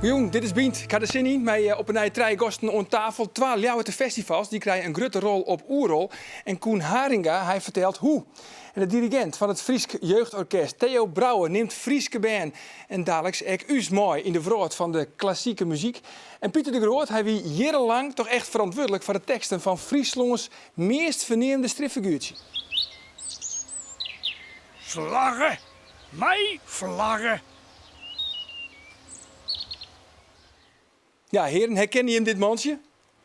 Goejûn, dit is Bynt. Ik ha der sin yn mei op 'e nij trije gasten oan tafel. Twa Ljouwerter festivals dy krije in grutte rol op Oerol. En Koen Haringa, hy fertelt hoe. En de dirigint fan it Frysk Jeugdorkest, Theo Brouwer, nimt Fryske bern en daliks ek ús mei yn de wrâld fan de klassike muzyk. En Pieter de Groot, hy wie jierrenlang toch echt ferantwurdlik foar de teksten fan Fryslâns meast ferneamde stripfiguertsje. Flagge, mei flagge. Ja, hearen, herkenne jim dit mantsje?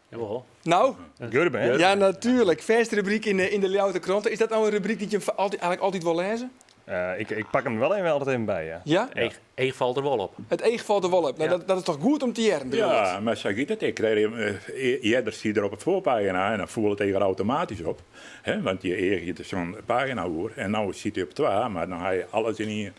Jawol. Nou? Gurbe, hè? Ja, natuerlik. Fêste rubryk yn de, yn de Ljouwerter Krante. Is dat no in rubryk dy't jim altyd, eigentlik altyd wol lêze? Uh, ik, ik pak him wel even, altyd even by, ja. Ja? Each, each falt der wol op. It each falt der wol op. No, dat, dat is toch goed om te hearren, Ja, mar sa giet it ek. Earder stie er op 'e foarpagina en dan foel it each der automatysk op. Hè, want je each giet der sa'n pagina oer. En no stiet hy op twa, mar dan ha je alles yn ien.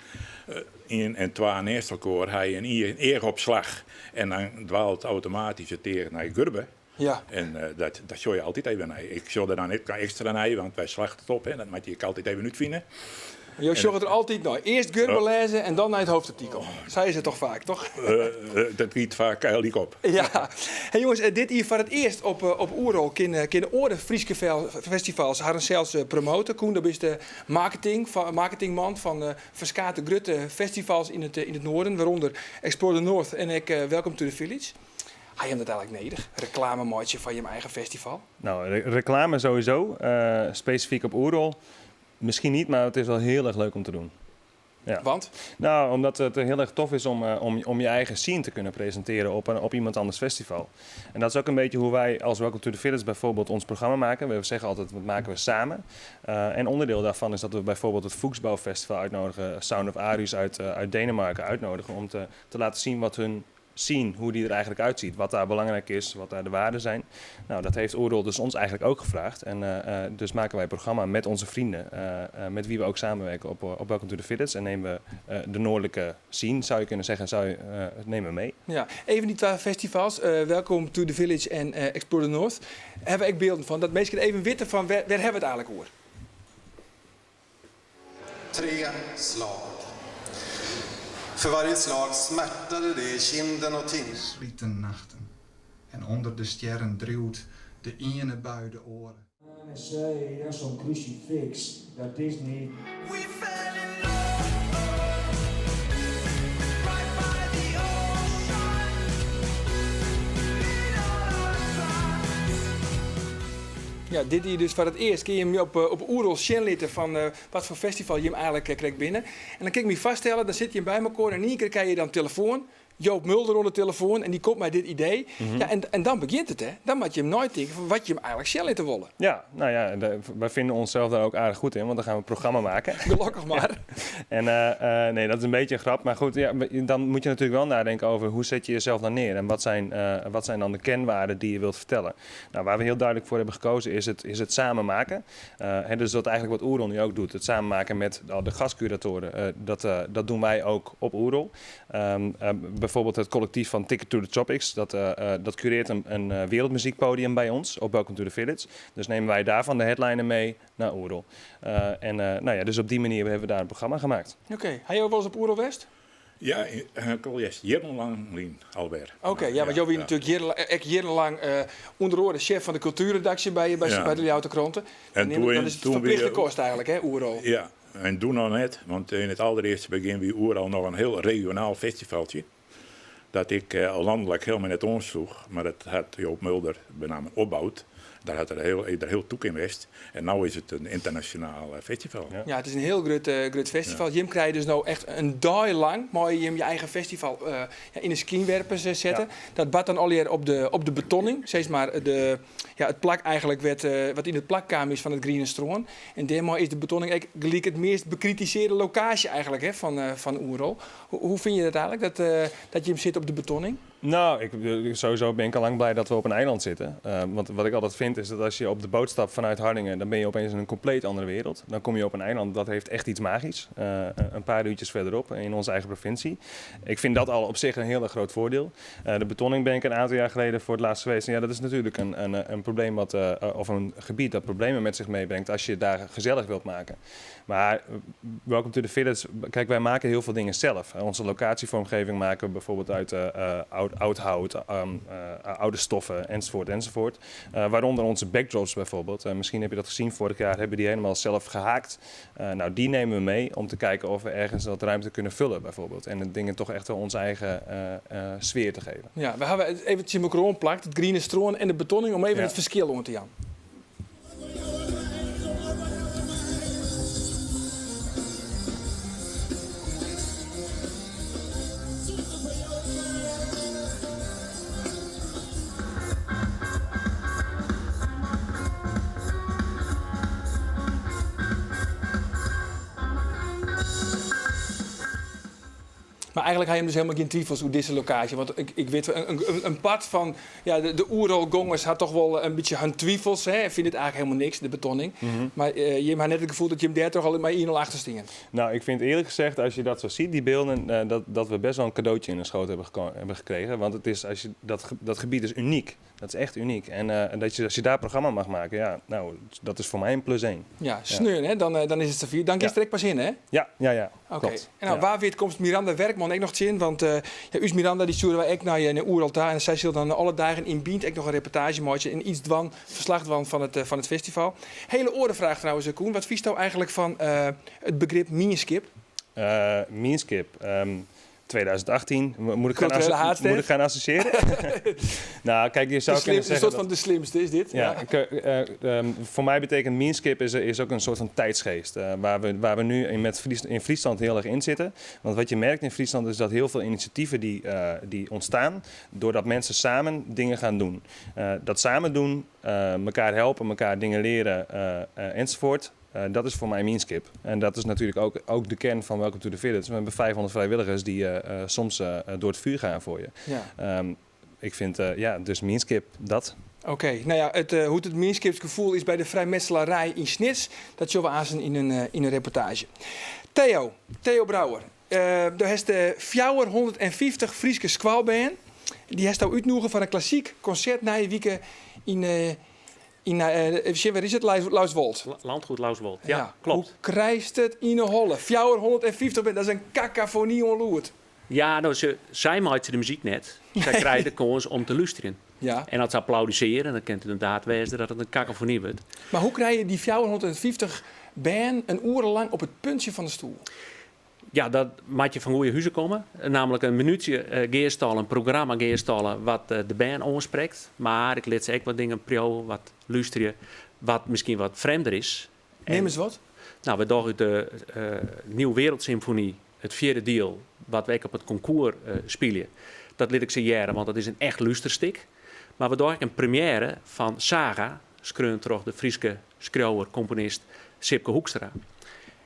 Ien en twa neist elkoar ha je in eachopslach en dan dwaalt automatysk it each nei Gurbe. Ja. En dat, dat sjoch je altyd even nei. Ik sjoch der dan ek ekstra nei, want wêr slacht it op, hè? Dat moatte je ek altyd even útfine. Jo sjogge der altyd nei. Earst Gurbe lêze en dan nei it hoofdartikel. Sa is it toch faak, toch? Dat giet faak lyk op. Ja. Hey jonges, dit jier foar it earst op, op Oerol kinne, kinne oare Fryske festivals harren sels promote. Koen, do bist de marketing, marketingman fan ferskate grutte festivals yn it, yn it noarden, wêrûnder Explore the North en ek Welcome to the Village. Ha jim dat eigentlik nedich, reklame meitsje foar jim eigen festival? Nou, reklame sowieso. Specifiek op Oerol. Misschien niet, maar het is wel heel erg leuk om te doen. Ja. Want? Nou, omdat het heel erg tof is om, om, om je eigen scene te kunnen presenteren op, een, op iemand anders festival. En dat is ook een beetje hoe wij als Welcome to the Village bijvoorbeeld ons programma maken. We zeggen altijd, dat maken we samen. En onderdeel daarvan is dat we bijvoorbeeld het Fuchsbau Festival uitnodigen, Sound of Aarhus uit, uit Denemarken uitnodigen om te, te laten zien wat hun zien hoe die er eigenlijk uitziet. Wat daar belangrijk is, wat daar de waarden zijn. Nou, dat heeft Oerol dus ons eigenlijk ook gevraagd. En dus maken wij een programma met onze vrienden, met wie we ook samenwerken op, op Welcome to the Village. En nemen we de noordelijke scene, zou je kunnen zeggen, zou je, nemen we mee. Ja, even die twa festivals, Welcome to the Village en Explore the North. Hawwe we ek bylden fan, dat minsken even witte fan wêr, wêr hawwe we it eigentlik oer? Tre slag. För varje slag smärtade det i kinden och tinningen. Sliten nachten en ûnder de stjerren driuwt de iene bui de oare. Ja, zo'n crucifix, dat is niet. We fell in love right by the ocean in all our tracks. Ja, dit jier dus foar it earst kin jim op, op Oerol sjen litte fan wat foar festival jim eigentlik krekt binne. En dan kin ik my foarstelle, dan sitte jim by mekoar en yn ien kear krije je dan telefoan. Joop Mulder oan de telefoan en dy komt mei dit idee. Ja, en, en dan begjint it, hè. Dan moatte jim neitinke fan wat jim eigentlik sjen litte wolle. Ja, nou ja, wij vinden onszelf daar ook aardig goed in, want dan gaan we een programma maken. Gelokkich mar. En nee, dat is een beetje een grap. Maar goed, ja, dan moet je natuurlijk wel nadenken over hoe zet je jezelf dan neer en wat zijn dan de kenwaarden die je wilt vertellen. Nou, waar we heel duidelijk voor hebben gekozen is het samen maken. Hè, dus dat eigenlijk wat Oerol nu ook doet, het samen maken met de gastcuratoren, dat, dat doen wij ook op Oerol. Bijvoorbeeld het collectief van Ticket to the Tropics, dat, dat cureert een, een wereldmuziekpodium bij ons op Welcome to the Village. Dus nemen wij daarvan de headliner mee naar Oerol. En nou ja, dus op die manier hebben we daar een programma gemaakt. Oké, okay. Ha jo wolris op Oerol west? Ja, ik al earst jierrenlang lyn alwer. Oké, ja, want jo wie natuerlik jierrenlang, ek jierrenlang ûnder oare sjef fan de kultuerredaksje by, by, by de Ljouwerter Krante. En toen, dan is it ferplichte kost eigentlik, hè, Oerol? Ja, en doe noch net, want yn it alderearste begjin wie Oerol noch in hiel regionaal festivaltsje. Dat ik lanlik hielendal net oansloech, mar dat hat Joop Mulder benammen opboud. Dêr hat er hiel, is er hiel tûk yn west. En no is it in ynternasjonaal festival. Ja, it is in hiel grut, grut festival. Jim krije dus no echt in dei lang meie jim je eigen festival yn de skynwerpers sette. Dat bart dan allegear op de, op de betonning, sis mar de, ja, it plak eigentlik wêr't, wat yn it plak kaam is fan it Griene Strân. En dêrmei is de betonning ek gelyk it meast bekritisearre lokaasje eigentlik, hè, fan, fan Oerol. Hoe, hoe fine je dat eigentlik, dat, dat jim sitte op de betonning? Nou, ik, sowieso ben ik al lang blij dat we op een eiland zitten. Want wat ik altijd vind is dat als je op de boot stapt vanuit Harlingen, dan ben je opeens in een compleet andere wereld. Dan kom je op een eiland, dat heeft echt iets magisch. Een paar uurtjes verderop in onze eigen provincie. Ik vind dat al op zich een heel erg groot voordeel. De betonning ben ik een aantal jaar geleden voor het laatst geweest. En ja, dat is natuurlijk een probleem wat, of een gebied dat problemen met zich meebrengt als je daar gezellig wilt maken. Maar Welcome to the Village, kijk, wij maken heel veel dingen zelf. Onze locatievormgeving maken we bijvoorbeeld uit oud hout, oude stoffen, enzovoort, enzovoort. Waaronder onze backdrops bijvoorbeeld. Misschien heb je dat gezien, vorig jaar hebben we die helemaal zelf gehaakt. Nou, die nemen we mee om te kijken of we ergens wat ruimte kunnen vullen bijvoorbeeld. En de dingen toch echt wel onze eigen sfeer te geven. Ja, we hebben het eventjes in elkaar plakt, het groene stroom en de betonning, om even het verschil om te gaan. Maar eigenlijk had je hem dus helemaal geen twijfels hoe deze locatie. Want ik weet, een part van, ja, de Oerolgongers had toch wel een beetje hun twijfels. Hè? Vindt het eigenlijk helemaal niks, de betonning. Maar je hebt net het gevoel dat je hem daar toch al maar 1-0 achter stond. Nou, ik vind eerlijk gezegd, als je dat zo ziet, die beelden, dat we best wel een cadeautje in de schoot hebben gekregen. Want dat gebied is uniek. Dat is echt uniek. En als je daar programma mag maken, ja, nou, dat is voor mij een plus 1. Ja, sneur, hè? Dan is het zover. Dan kies je pas in, hè? Ja, ja, ja. Oké. Klopt. En nou, waar weer komt Miranda Werkman ook nog in? Want ja, Us Miranda die sturen wij ook naar je naar Oeralta. En zij zal dan alle dagen in Bient ook nog een reportage maken. En iets dwan, verslag dwan van het festival. Hele orenvraag trouwens, Koen. Wat vies nou eigenlijk van het begrip mienskip? Mienskip. 2018. Moet ik gaan Culturele haatstad. moet ik gaan associëren? Nou, kijk, je zou De kunnen slim, een zeggen soort dat van de slimste is dit. Ja, voor mij betekent mienskip is ook een soort van tijdsgeest. Waar we nu in Friesland heel erg in zitten. Want wat je merkt in Friesland is dat heel veel initiatieven die ontstaan doordat mensen samen dingen gaan doen. Dat samen doen, elkaar helpen, elkaar dingen leren enzovoort. Dat is voor mij mienskip. En dat is natuurlijk ook de kern van Welcome to the Village. We hebben 500 vrijwilligers die soms door het vuur gaan voor je. Ik vind, ja, dus mienskip, dat. Oké, nou ja, hoe het mienskipsgevoel is bij de vrijmetselarij in Snits, dat zullen we aanzien in een reportage. Theo Brouwer. Daar is de 450 Frieske squalband. Die heeft al uitnoegen van een klassiek concert na je weekend in even zien, waar is het? Lauswold. Landgoed Lauswold, ja, Ja, klopt. Hoe krijgt het in de holle? 450 bent, dat is een cacophonie onloerd. Ja, nou, zij maakt de muziek net. Zij krijgen de kans om te luisteren. En dat ze applaudisseren, dan kent het inderdaad wezen dat het een cacophonie wordt. Maar hoe krijg je die 450 band een urenlang op het puntje van de stoel? Ja, dat maak je van goede huizen komen. Namelijk een minuutje geerstallen, een programma geerstallen wat de band aanspreekt. Maar ik liet ze ook wat dingen pro, wat luisteren, wat misschien wat vreemder is. Neem En eens wat. Nou, we dachten uit de Nieuw Wereldsymfonie, het vierde deel, wat wij op het concours spelen. Dat liet ik ze jaren, want dat is een echt luisterstik. Maar we dachten een première van Saga, schreeuwend door de Frieske schreeuwer, componist Sipke Hoekstra.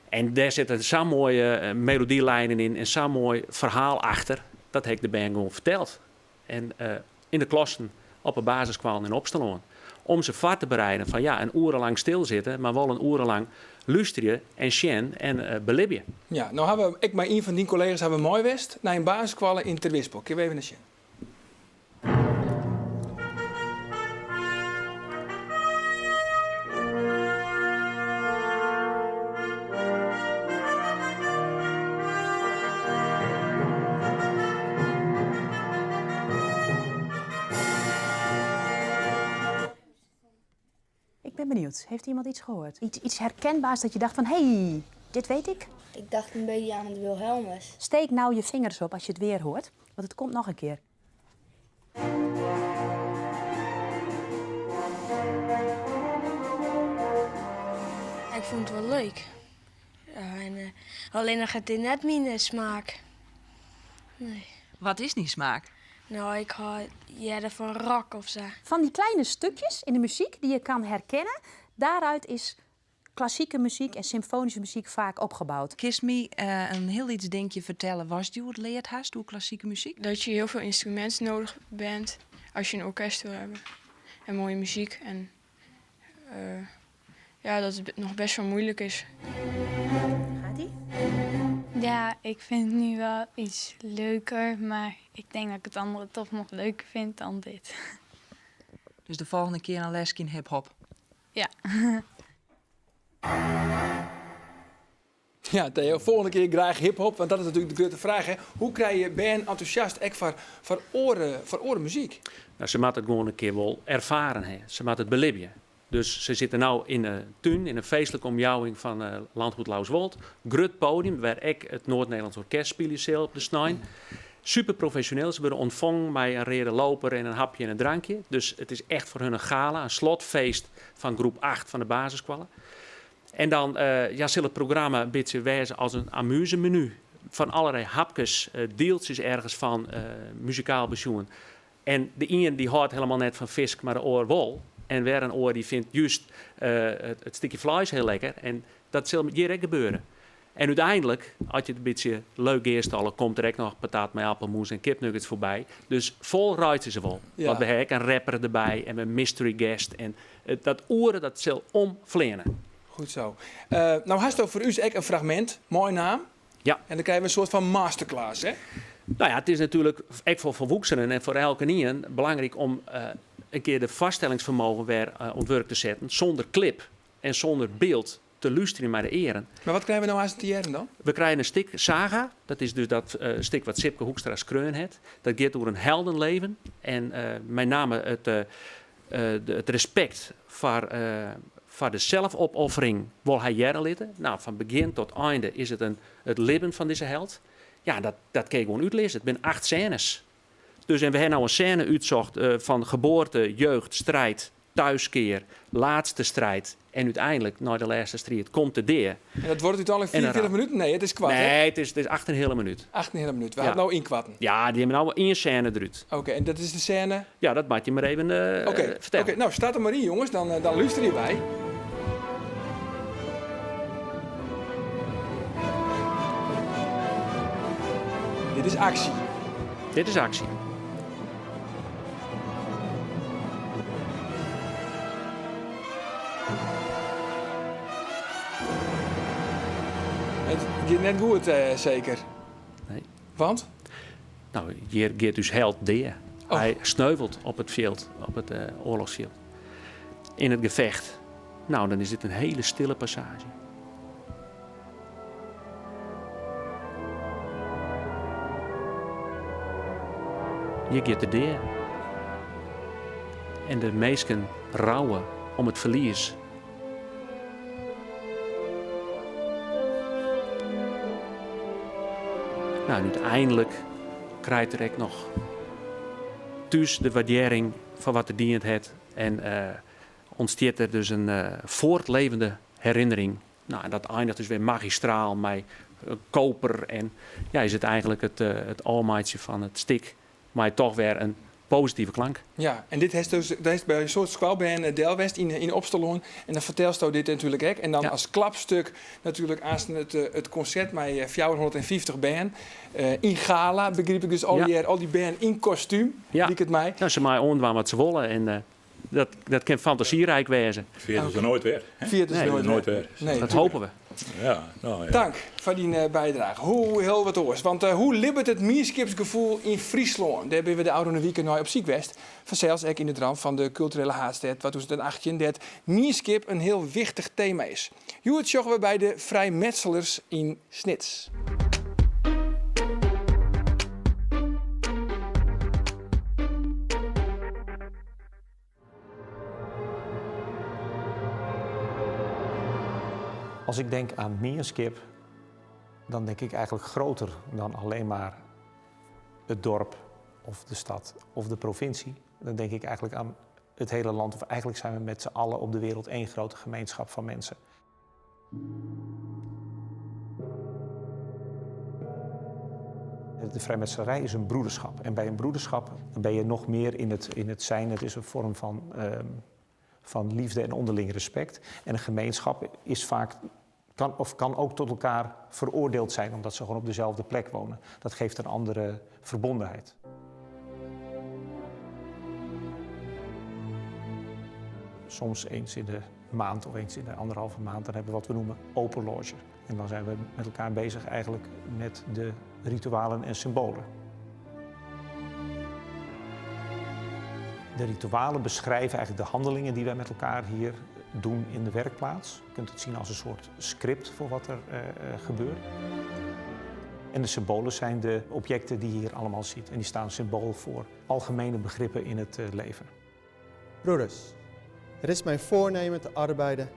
En daar zitten zo'n mooie melodielijnen in en zo'n mooi verhaal achter. Dat heeft de band gewoon verteld. En in de klassen op de basisschool in Opsterlân. Om ze vast te bereiden van ja, een urenlang stilzitten, maar wel een urenlang luisteren en sjen en belibben. Ja, nou hebben we, ik maar een van die collega's hebben we mooi west naar een basisschool in Terwispel. Kunnen we even naar sjen? Ik ben benieuwd. Heeft iemand iets gehoord? Iets herkenbaars dat je dacht van, hé, hey, dit weet ik? Ik dacht een beetje aan het Wilhelmus. Steek nou je vingers op als je het weer hoort, want het komt nog een keer. Ik vond het wel leuk. Ja, en alleen nog het in net mijn smaak. Nee. Wat is die smaak? Nou, ik hou eerder van rock of zo. Van die kleine stukjes in de muziek die je kan herkennen, daaruit is klassike muzyk en symfoanyske muzyk faak opgeboud. Kinst my in hiel lyts dinkje fertelle watst hjoed leard hast oer klassike muzyk? Dat je hiel folle ynstruminten nedich bent as je in orkest wil hawwe. En moaie muzyk en ja, dat it noch best wol muoilik is. Gaat ie? Ja, ik vind het nu wel iets leuker, maar ik denk dat ik het andere toch nog leuker vind dan dit. Dus de folgjende kear in leske yn hiphop? Ja. Ja, Theo, folgjende kear graach hiphop, want dat is natuerlik de grutte fraach. Hè? Hoe krije je bern entûsjast ek foar oare muzyk? No, se moatte it gewoan in kear wol erfaren ha. Se moatte it belibje. Dus se sitte no yn 'e tún, yn in feestlike omjouwing fan Landgoed Lauswolt. Grut podium, wêr ek it Noord-Nederlands Orkest spylje sil op de snein. Super profesjoneel, se wurde ûntfongen mei in reade loper en in hapje en in drankje. Dus it is echt foar hun in gala, in slotfeest fan groep 8 fan de basisskoalle. En dan ja, sil it programma in bytsje wêze as in amusemenu. Fan allerlei hapkes, dieltsjes ergens fan, muzikaal besjoen. En de ien dy hâldt helemaal net fan fisk, mar de oar wol. En wer in oar dy fynt just it stikje fleis hiel lekker. En dat sil hjir ek gebeure. En úteinlik, as je it in bytsje leuk gearstalle, komt der ek noch patat mei appelmoes en kipnuggets foarby. Dus fol reitsje se wol. Ja. Want we ha ek in rapper derby en in mystery guest. En dat oere dat sil omfleane. Goed zo. No hasto foar ús ek in fragmint meinaam. Ja. En dan krije we in soart fan masterclass, hè? No ja, it is natuerlik ek foar folwoeksenen en foar elkenien belangryk om in kear de foarstellingsfermogen wer oan it wurk te setten, sûnder klip en sûnder byld te lústerjen mei de earen. Mar wat krije we no aanst te hearren dan? We krije in stik saga, dat is dus dat stik wat Sipke Hoekstra skreaun hat. Dat giet oer in heldenleven en mei name it respekt foar de selfopoffering wol hy hearre litte. No, fan begjin tot einde is it it libben fan dizze held. Ja, dat kin je gewoan útlizze. It binne 8 sênes. Dus en we ha no in sêne útsocht fan geboarte, jeugd, strijd, thuiskeer, laatste strijd en úteinlik, nei de lêste striid, komt de dea. En dat duorret úteinlik En dan 44 minuten? Nee, it is koart, hè? Nee, it is acht en in heale minút. Acht en in heale minút. We Ja. ha no ynkoarten. Ja, dy hawwe no ien sêne derút. Oké, en dat is de sêne? Ja, dat moat je mar even fertelle. Oké, no start der mar yn, jonges, dan lústerje wy. Dit is aksje. Dit is aksje. It giet net goed, seker? Nee. Want? No, hjir giet ús held dea. Oh. Hy sneuvelt op it fjild, op it oarlochsfjild. Yn it gefecht. No, dan is dit in hiele stille passaazje. Hjir giet de dea. En de minsken rouwe om it ferlies. No, en úteinlik krijt er ek noch thús de waardearring foar wat er dien hat. En ûntstiet der dus in voortlevende herinnering. No, en dat einiget dus wer magistraal mei koper en ja, is it eigenlik it ôfmeitsjen fan it stik mei toch wer in positive klank. Ja, en dit hast dus, do hast by in soad skoalbern del west yn Opsterlân en dan fertelsto dit natuerlik ek. En dan as klapstuk natuerlik aansten it konsert mei 450 bern yn gala, begryp ik dus al dy bern yn kostúm, liket my. No, se meie oandwaan wat se wolle en dat kin fantasierijk wêze. Ferjitte se noait wer. Ferjitte se noait wer. Nee. Dat hopen we. Ja, no, ja. Tank foar dyn bydrage. Hoe hiel wat oars. Want hoe libbet it mienskipsgefoel yn Fryslân? Dêr binne we de ôfrûne wike nei op syk west. Fansels ek yn it ramt fan de Kulturele Haadstêd 2018, dêr't mienskip in hiel wichtich tema is. Hjoed sjogge we by de Frijmetselers yn Snits. Als ik denk aan mienskip, dan denk ik eigenlijk groter dan alleen maar het dorp of de stad of de provincie. Dan denk ik eigenlijk aan het hele land. Of eigenlijk zijn we met z'n allen op de wereld één grote gemeenschap van mensen. De vrijmetselarij is een broederschap. En bij een broederschap ben je nog meer in het zijn. Het is een vorm van van liefde en onderling respect. En een gemeenschap is vaak, kan, of kan ook tot elkaar veroordeeld zijn, omdat ze gewoon op dezelfde plek wonen. Dat geeft een andere verbondenheid. Soms eens in de maand of eens in de anderhalve maand, dan hebben we wat we noemen open loge. En dan zijn we met elkaar bezig eigenlijk met de ritualen en symbolen. De ritualen beschrijven eigenlijk de handelingen die wij met elkaar hier doen in de werkplaats. Je kunt het zien als een soort script voor wat er uh, gebeurt. En de symbolen zijn de objecten die je hier allemaal ziet. En die staan symbool voor algemene begrippen in het uh, leven. Broeders, het is mijn voornemen te arbeiden.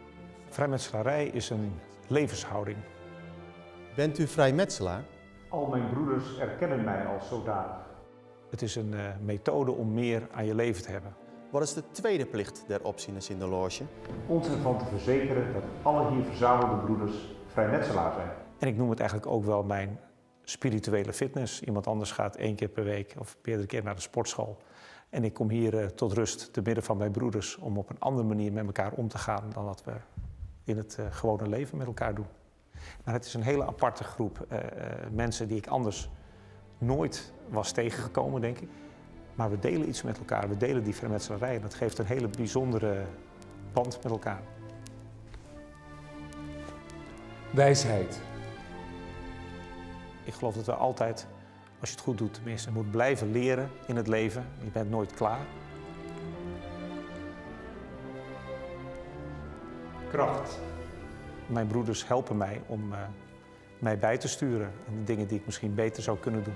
Vrijmetselarij is een levenshouding. Bent u vrijmetselaar? Al mijn broeders erkennen mij als zodanig. Het is een uh, methode om meer aan je leven te hebben. Wat is de tweede plicht der opzieners in de loge? Ons ervan te verzekeren dat alle hier verzamelde broeders vrijmetselaar zijn. En ik noem het eigenlijk ook wel mijn spirituele fitness. Iemand anders gaat één keer per week of meerdere keer naar de sportschool. En ik kom hier uh, tot rust te midden van mijn broeders om op een andere manier met elkaar om te gaan dan dat we in het uh, gewone leven met elkaar doen. Maar het is een hele aparte groep uh, mensen die ik anders nooit was tegengekomen, denk ik. Maar we delen iets met elkaar, we delen die vrijmetselarij en dat geeft een hele bijzondere band met elkaar. Wijsheid. Ik geloof dat we altijd, als je het goed doet tenminste, moet blijven leren in het leven. Je bent nooit klaar. Kracht. Mijn broeders helpen mij om uh, mij bij te sturen en de dingen die ik misschien beter zou kunnen doen.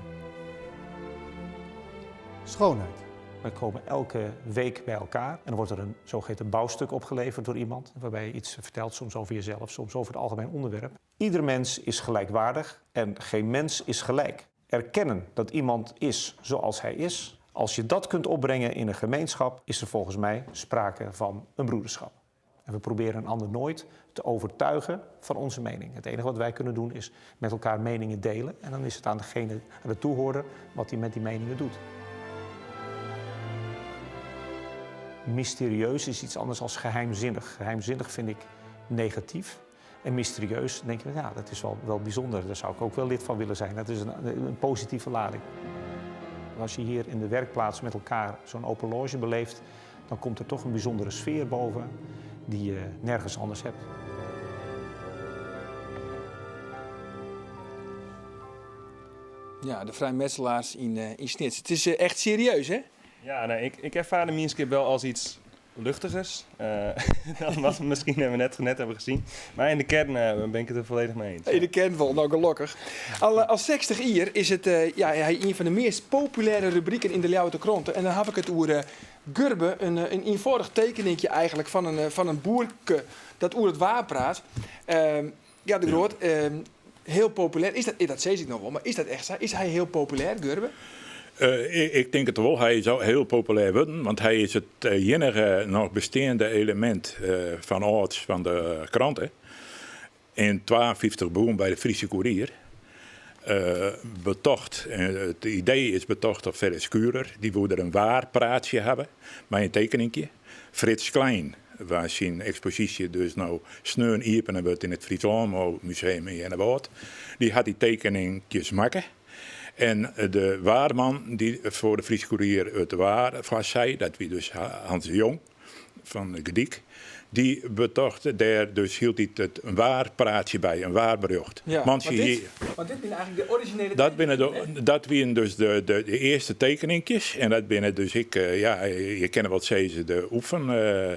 Schoonheid. Wij komen elke week bij elkaar en dan wordt er een zogeheten bouwstuk opgeleverd door iemand, waarbij je iets vertelt, soms over jezelf, soms over het algemeen onderwerp. Ieder mens is gelijkwaardig en geen mens is gelijk. Erkennen dat iemand is zoals hij is, als je dat kunt opbrengen in een gemeenschap, is er volgens mij sprake van een broederschap. En we proberen een ander nooit te overtuigen van onze mening. Het enige wat wij kunnen doen is met elkaar meningen delen. En dan is het aan degene, aan de toehoorder, wat hij met die meningen doet. Mysterieus is iets anders dan geheimzinnig. Geheimzinnig vind ik negatief. En mysterieus denk ik, ja, dat is wel, wel bijzonder. Daar zou ik ook wel lid van willen zijn. Dat is een, een positieve lading. Als je hier in de werkplaats met elkaar zo'n open loge beleeft, dan komt er toch een bijzondere sfeer boven die je nergens anders hebt. Ja, de vrijmetselaars in, uh, in Snits. Het is uh, echt serieus, hè? Ja, nee, ik, ik ervaar de Mienskip wel als iets luchtigers uh, dan wat we misschien hebben net, net hebben gezien. Maar in de kern uh, ben ik het er volledig mee eens. In de kern wel, nou gelukkig. Al, al 60 jaar is het uh, ja, hij een van de meest populaire rubrieken in de Ljouwter Kranten. En dan heb ik het over Gurbe, een, een eenvoudig tekeningje eigenlijk van een, van een boerke dat oer het waar praat. Ehm, ja, de Groot, ehm, heel populair. Is dat, dat zeg ik nog wel, maar is dat echt zo? Is hij heel populair, Gurbe? Uh, ik, ik, denk het wel. Hij zou heel populair worden, want hij is het enige nog bestaande element uh, van ouds van de kranten. In 52 boom bij de Friese Koerier. Uh, betocht, het idee is betocht door Ferris Kurer. Die wilde er een waar praatje hebben, maar een tekeningje. Frits Klein, waar zijn expositie dus nou sneun iepenen wordt in het Fries Museum in Jenneboord. Die had die tekeningjes maken. En de waarman die voor de Friese Koerier het waar vast zei, dat wie dus Hans de Jong van de Gediek, die betocht daar dus hield hij het een waar praatje bij, een waar bericht. Ja, want, dit, want dit zijn eigenlijk de originele dat binnen de, Dat waren dus de, de, de eerste tekeningjes. En dat binnen dus ik, uh, ja, je kent wat ze de oefen. Uh,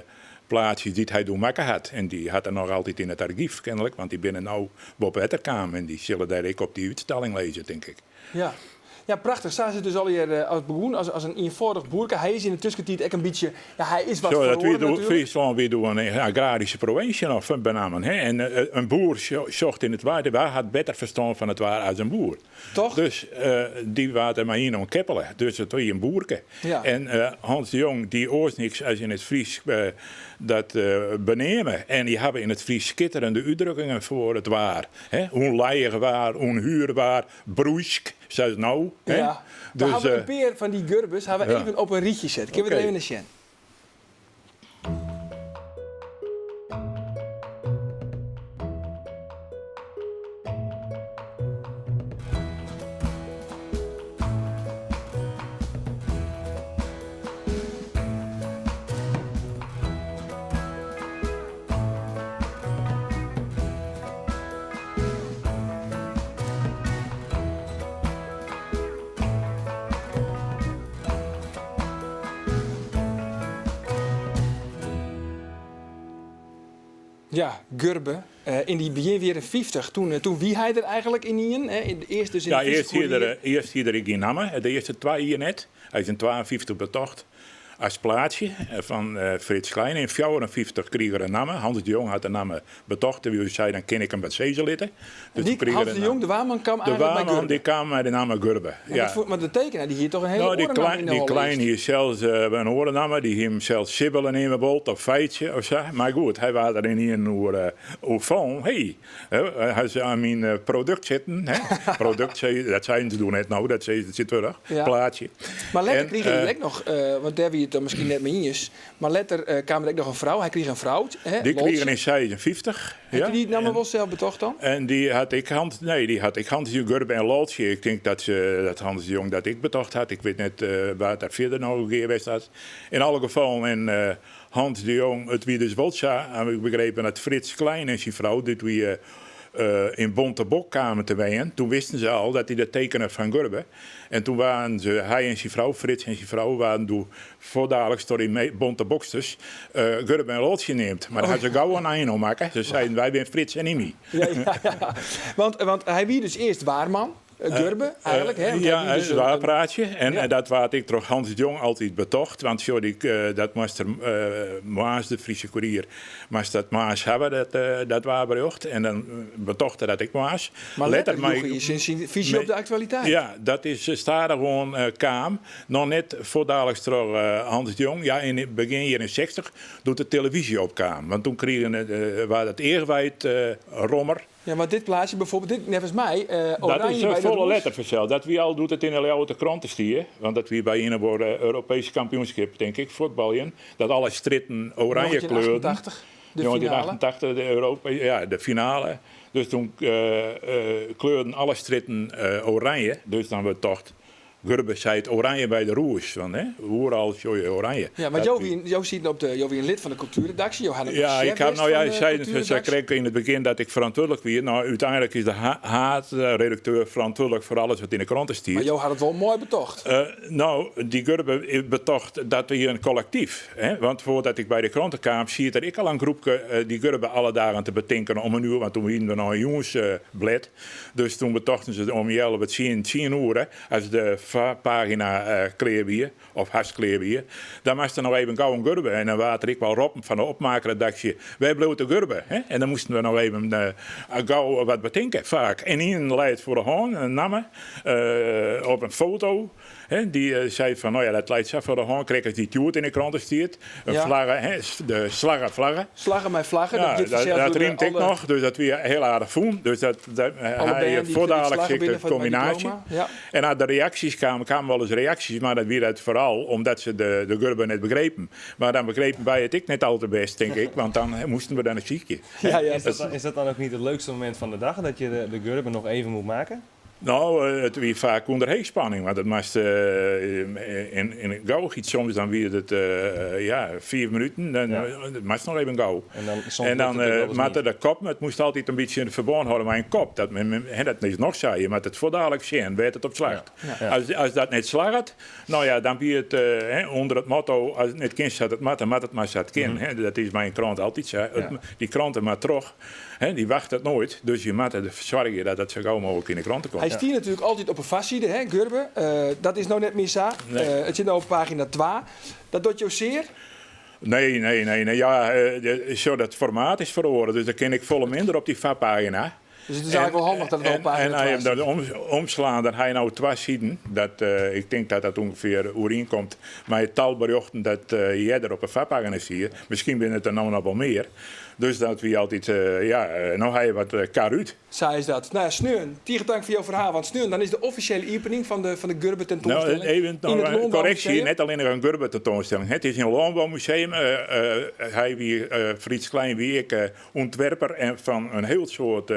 plaatsjes die hij doen maken had. En die had er nog altijd in het archief kennelijk, want die binnen nou Bob Etterkaam en die zullen daar ik op die uitstelling lezen, denk ik. Ja. Ja, prachtig. Daar zit dus al hier eh, als begoen, als, als een eenvoudig boerke. Hij is in de tussentijd ook een beetje... Ja, hij is wat Zo, dat verloren we doen, natuurlijk. Friesland weer doen een agrarische provincie nog van benamen. Hè? En eh, een boer zocht in het waar, waar had beter verstand van het waar als een boer. Toch? Dus eh, die waren er maar in om keppelen. Dus het was een boerke. Ja. En eh, Hans de Jong, die oors niks als in het Fries eh, dat eh, benemen. En die hebben in het Fries schitterende uitdrukkingen voor het waar. Hè? Onleiig waar, onhuurbaar, broesk, zoals nou. Hè? Ja. We Dus, hebben eh, een peer van die gurbes hebben we ja. even op een rietje zetten. Kunnen we Oké. er even naar zien? Ja, Gurbe. Yn dy begjin jierren 50, toen, toen wie hy der eigenlik ynienen. Hè? Earst dus yn Ja, de earst hie Fryske er, earst hie er ek gjin namme. De earste twa jier net. Hy is yn 52 betocht as plaatsje fan Frits Klein. Yn 54 krige er in namme. Hans de Jong hat de namme betocht. En sei, dan kin ik him wat sizze litte. Dus die, Hans de Jong, de waarman, kwam De eigenlijk bij waarman Gurbe. die kwam mei de namme Gurbe. Ja. Maar de tekenaar die hie toch in hiele Nou, die oare namme Klein, yn de die holle Klein earst. hie sels in oare namme. Die hie him sels Sibbele neame wold of Feitsje of sa. Mar goed, hy waard der ynienen oer, oer fallen. Hé, hy is oan myn produkt sitten. Hè. Produkt, sei, dat seinen se doe net no, dat sizze se tsjintwurdich. Ja. Plaatsje. Mar letter En, krige hy ek noch, want dêr wie it dan miskien net mei iens, mar letter kaam der ek noch in frou. Hy krige in frou, hè, Die Loltsje. krigen yn 56. Hat Ja. hy dy namme wol sels betocht dan? En dy hat ek Hans, nee, dy hat ek Hans de Jong, Gurbe en Loltsje. Ik tink dat, se, dat Hans de Jong dat ek betocht hat. Ik wit net wa't der fierder noch gear west hat. Yn alle gefallen, en Hans de Jong, it wie dus wol sa, haw ik begrepen, dat Frits Klein en syn frou, doe't wy yn Bontebok kamen te wenjen, toen wisten se al dat hy de tekener fan Gurbe. En toen waarden se, hy en syn frou, Frits en syn frou, waarden doe fuortdaliks troch dy Bonteboksters Gurbe en Loltsje neamd. Mar dêr ha se gau in ein oan makke. Se seiden, wy binne Frits en Imy. Ja, ja, ja. Want hy wie dus earst waarman, Gurbe, eigenlik. Hè? Want hy Ja, wie dus een waarpraatsje. En dat waard ek troch Hans de Jong altyd betocht. Want sjoch, dy, dat moast er moarns, de Friese Koerier, moast dat moarns hawwe, dat, dat waarberjocht. En dan betocht er dat ek moarns. Mar letter joech hy syn fyzje op de aktualiteit. Ja, dat is stadichoan kaam. Noch net fuortdaliks troch Hans de Jong. Ja, yn begjin jierren 60, doe't de televyzje opkaam. Want toen krigen, waard it eachwiid rommer. Ja, mar dit plaatsje bijvoorbeeld, dit neffens my, Dat oranje is by de folle roes. letter fansels. Dat wie al doe't it yn de Ljouwerter Krante stie. Want dat wie by ien of oar Europeesk kampioenskip, tink ik, fuotbaljen. Dat alle strjitten oranje kleurden. 1988, de finale. 1988, de Europa, ja, de finale. Dus toen kleurden alle strjitten oranje. Dus dan wurdt tocht, Gurbe seit oranje by de roes. Want hè, oeral sjogge je oranje. Ja, want Dat jo wie- wie, jo sieten op de, jo wienen lid fan de kultuerredaksje. Jo hadden Ja, sjef ik ha, west nou ja, fan de sei, ze kultuerredaksje. krekt yn it begjin dat ik ferantwurdlik wie. Nou, úteinlik is de haadredakteur ferantwurdlik foar alles wat yn de krante stiet. Mar jo hadden it wol moai betocht. Nou, dy Gurbe betocht dat wie in kollektyf. Hè? Want foardat ik by de krante kaam, siet der ek al in groepke dy Gurbe alle dagen te betinken om in oer, want toen wienen we noch in jûnsblêd. Dus toen betochten se om healwei tsien, tsien oere, as de foarpagina klear wie, of hast klear wie, dan moast der noch even gau in Gurbe. En dan waard der ek wol roppen fan de opmaakredaksje, wêr bliuwt de Gurbe? Hè? En dan moasten we noch even gau wat betinke, faak. En ien lei it foar de hân, in namme, op in foto. Hè, dy sei fan, no ja, dat leit sa foar de hân, krekt as dy't hjoed yn de krante stiet. In Ja. flagge, hè, de slagge flagge. Slagge mei flagge, Ja, dat giet dat, fansels dat oer de rymt ek alle noch, dus dat wie hiel aardich fûn. Dus dat, dat, Alle hy bern dy't fuortdaliks slagge ek de binne foar it kombinaasje. diploma. Ja. En as de reaksjes kamen, kamen wolris reaksjes, mar dat wie dat foaral omdat se de, de Gurbe net begrepen. Mar dan begrepen wy it ek net al te bêst, tink ik, want dan moasten we dan in sykje. Ja, ja. Is dat dan ook niet het leukste moment van de dag, dat je de, de Gurbe nog even moet maken? No, it wie faak ûnder heechspanning, want it moast yn yn gauwichheid. Soms dan wie it ja, fiif minuten, dan it moast noch even gau. En dan, soms En dan lukt het ook wel eens moat niet. de kop, it moast altyd in bytsje in ferbân hâlde mei in kop. Dat, men, hè, dat is noch sa, je moatte it fuortdaliks sjen wêr't it op slacht. Ja. As dat net slagget, no ja, dan wie it hè, ûnder it motto, as it net kin sa't it moat, dan moat it mar sa't it kin. Hè. Dat is mei in krante altyd sa. Dy krante moat troch. Hè, dy wachtet noait, dus je moatte derfoar soargje dat it sa gau mooglik yn de krante komt. Hy stie natuerlik altyd op 'e foarside, hè, Gurbe. Dat is no net mear sa. Nee. It sit no op pagina 2. Dat docht jo sear? Nee, nee, nee, nee. Ja, sjoch, dat formaat is feroare, dus dan kin ik folle minder op dy foarpagina. Dus it is eigenlik wol handich dat it op pagina En 2 as je stiet. dat omslaan, dan ha je no twa siden. Dat, ik tink dat dat ûngefear oerienkomt mei it tal berjochten dat earder op 'e foarpagina stie. Miskien binne it der no noch wol mear. Dus dat wie altyd, ja, no ha je wat kar út. Sa is dat. Nou ja, sneon, tige tank foar jo ferhaal, want sneon dan is de offisjele iepening fan de, fan de Gurbe Nou, tentoanstelling. even yn it noch in korreksje, Lânboumuseum. net allinnich in Gurbe tentoanstelling. It is in Lânboumuseum. Hy wie, Frits Klein wie ek ûntwerper en fan in hiel soad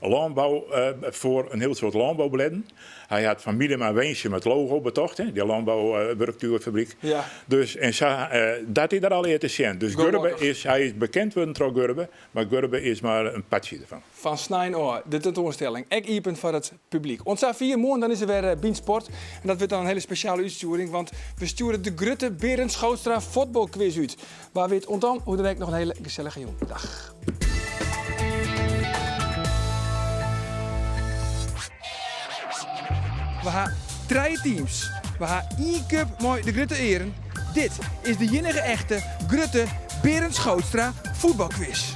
lânbou, foar in hiel soad lânboublêden. Hy hat fan Miedema Winsum it logo betocht, hè, dy lânbouwurktuchfabryk. Ja. Dus, en sa, dat is der allegear te sjen. Dus Gurbe Gelokkich. is, hy is bekend wurden troch Gurbe, mar Gurbe is mar in partsje derfan. Fan snein ôf, de tentoanstelling, ek iepen foar it publyk. Oant safier, moarn dan is der wer Bynt Sport. En dat wurdt dan in hiele spesjale útstjoering, want we stjoere de grutte Berend Schootstra fuotbalkwis út. Wa wit, oant dan, hoe dan ek noch in hiele gesellige jûn. Dag. We ha trije teams. We ha ien cup mei de grutte earen. Dit is de iennige echte grutte Berend Schootstra voetbalquiz.